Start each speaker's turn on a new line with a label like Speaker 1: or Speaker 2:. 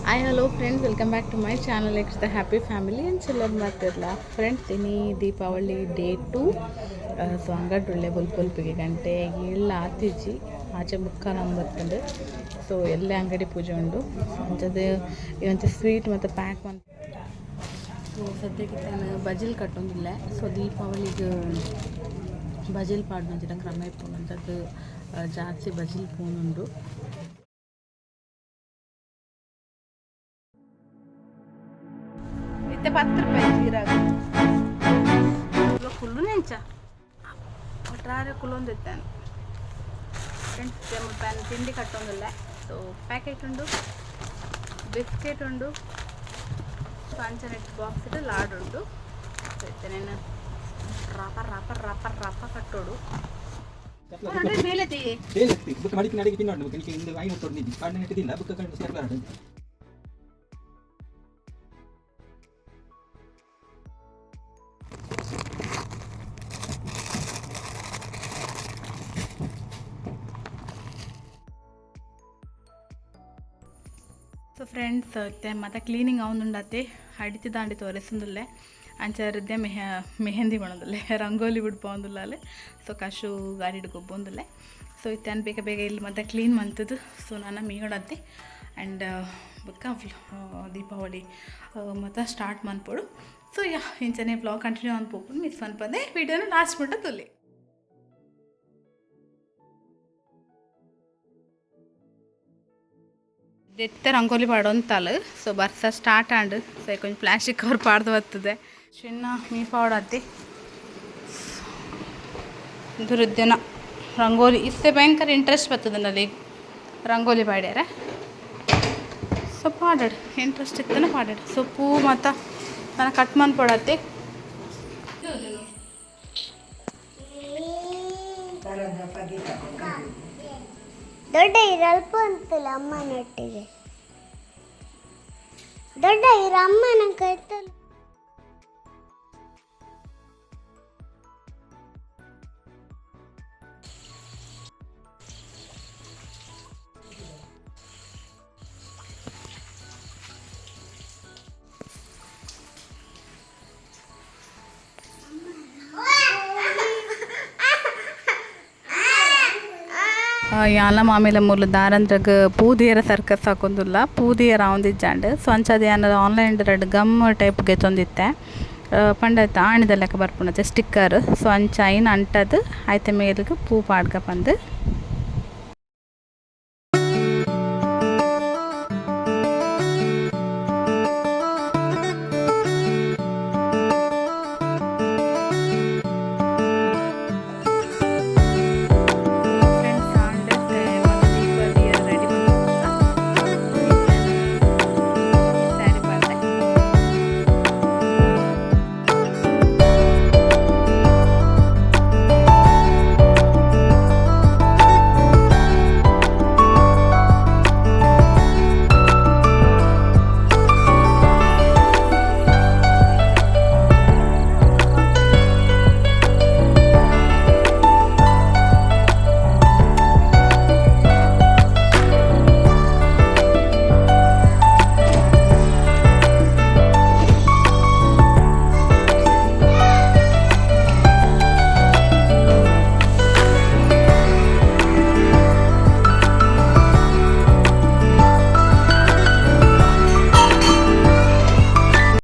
Speaker 1: Hi hello friends, welcome back to my channel X the happy family and chiller ಮಾತಿರಲ್ಲ friends. ಇನಿ Deepavali day 2. ಸೊ ಅಂಗಡಿ ಒಳ್ಳೆ ಬೊಲ್ಪೊಲ್ಪಿಗೆ ಗಂಟೆ ಇಲ್ಲ ಆತಿಜಿ, ಆಚೆ ಬುಕ್ಕ ನಂಬತ್ತಂದು. ಸೊ ಎಲ್ಲೇ ಅಂಗಡಿ ಪೂಜೆ ಉಂಡು. ಸೊ ಅಂಚದ ಇವಂಚ ಸ್ವೀಟ್ ಮತ್ತು ಪ್ಯಾಕ್ ಮಂತ್. ಸೊ ಸದ್ಯಕ್ಕೆ ನಾನು ಬಜಿಲ್ ಕಟ್ಟೊಂದಿಲ್ಲ. ಸೊ ದೀಪಾವಳಿಗೆ ಬಜಿಲ್ ಪಾಡ್ನಂಚಿನ ಕ್ರಮ ಇಪ್ಪುಂಡು ಅಂಚದ್ದು ಜಾಸ್ತಿ ಬಜಿಲ್ ಪೋನುಂಡು. ಇತ್ತೆ 10 ರೂಪಾಯಿ ಜೀರಾಗ ಕುಲ್ಲು ನೆಂಚ ಒಟ್ರಾರೆ ಕುಲ್ಲೊಂದಿತ್ತಾನೆ ಫ್ರೆಂಡ್ಸ್. ಪ್ಯಾನ್ ತಿಂಡಿ ಕಟ್ಟೊಂದಿಲ್ಲ. ಸೊ ಪ್ಯಾಕೆಟ್ ಉಂಡು, ಬಿಸ್ಕೆಟ್ ಉಂಡು, ಸೊ ಅಂಚನೆ ಬಾಕ್ಸ್ ಇಟ್ಟು ಲಾಡ್ ಉಂಡು. ಸೊ ಇತ್ತೆ నేను ರಪ ರಪ ರಪ ರಪ ಕಟ್ಟೋಡು ಮೇಲೆ.
Speaker 2: ಬುಕ್ ಮಡಿಕೆ ನಡಿಗೆ ತಿನ್ನೋಡು ಬುಕ್ ಇಂದು ಐನೂರು ತೊಗೊಂಡು ನಿದ್ದಿ ಪಾಂಡೆ ತಿಲ್ಲ ಬುಕ್ ಕಂಡು ಸ್ಟೆಪ್ಲರ್.
Speaker 1: ಸೊ ಫ್ರೆಂಡ್ಸ್, ಇತ್ತೆ ಮತ್ತೆ ಕ್ಲೀನಿಂಗ್ ಅವನುಂಡಾತೆ ಅಡಿತಿ ದಾಂಡಿ ತೋರಿಸಂದುಲ್ಲೆ. ಅಂಚ ಹೃದಯ ಮೆಹಂದಿ ಮಾಡೋದಿಲ್ಲ, ರಂಗೋಲಿ ಬಿಡ್ಪೊಂದುಲ್ಲಾಲೆ. ಸೊ ಕಶು ಗಾಡಿ ಗೊಬ್ಬೊಂದುಲ್ಲೆ. ಸೊ ಇತ್ತೆ ಬೇಗ ಬೇಗ ಇಲ್ಲಿ ಮತ್ತೆ ಕ್ಲೀನ್ ಮಂತದ್ದು. ಸೊ ನಾನು ಮೀಗಡತ್ತೆ ಆ್ಯಂಡ್ ಬೊಕ್ಕ ದೀಪಾವಳಿ ಮತ್ತು ಸ್ಟಾರ್ಟ್ ಮನ್ಪೊಡು. ಸೊ ಯಾ, ಇಂಚನೆ ವ್ಲಾಗ್ ಕಂಟಿನ್ಯೂ ಅನ್ಪೋಪುಂಡು. ಮಿಸ್ ಮನ್ಪಂದೆ ವೀಡಿಯೋನ ಲಾಸ್ಟ್ ಮುಟ್ಟ ತುಲಿ. ದೆತ್ತ ರಂಗೋಲಿ ಪಾಡೊಂತಾಲ್. ಸೊ ಬರ್ಸ ಸ್ಟಾರ್ಟ್ ಆಂಡ್. ಸೊ ಕೊಂಚ ಪ್ಲಾಸ್ಟಿಕ್ ಕವರ್ ಪಾಡ್ದು ಬರ್ತದೆ. ಚಿನ್ನ ಮೀ ಪಾಡತ್ತಿ ದುರುದ್ಯನ ರಂಗೋಲಿ ಇತ್ತೆ ಭಯಂಕರ ಇಂಟ್ರೆಸ್ಟ್ ಬರ್ತದೆ ನಲ್ಲಿ ರಂಗೋಲಿ ಪಾಡ್ಯಾರ. ಸೊ ಪಾಡಡ್ ಇಂಟ್ರೆಸ್ಟ್ ಇತ್ತನ ಪಾಡಡ್. ಸೊ ಪೂ ಮತ್ತು ನಾನು ಕಟ್ ಮನ್ಪೊಡತ್ತಿ.
Speaker 3: ದೊಡ್ಡ ಇರಲ್ಪ ಅಂತಲ್ಲ ಅಮ್ಮನೊಟ್ಟಿಗೆ, ದೊಡ್ಡ ಇರ ಅಮ್ಮನ ಕೈತಲ್ಲ.
Speaker 1: ಯಾಲ ಮಾಮಿಲ ಮೂಲು ದಾರಂದ್ರಗ್ ಪೂದಿಯರ ಸರ್ಕಸ್ ಹಾಕೊಂದುಲ್ಲ, ಪೂದಿಯರ ಆವೊಂದಿಜ್ಜಾಂಡ್. ಸೊ ಅಂಚಾದ್ ಯಾನ್ ಆನ್ಲೈನ್ ರಡ್ಡ್ ಗಮ್ ಟೈಪ್ ಗೆತೊಂದಿತ್ತೆ. ಪಂಡ ಆಣಿದ ಲೆಕ್ಕ ಬರ್ಪುಂಡತೆ ಸ್ಟಿಕ್ಕರ್. ಸೊ ಅಂಚ ಐನ್ ಅಂಟದ್ ಐತ ಮೇಲ್ಗ್ ಪೂ ಪಾಡ್ಕ ಪಂದ್.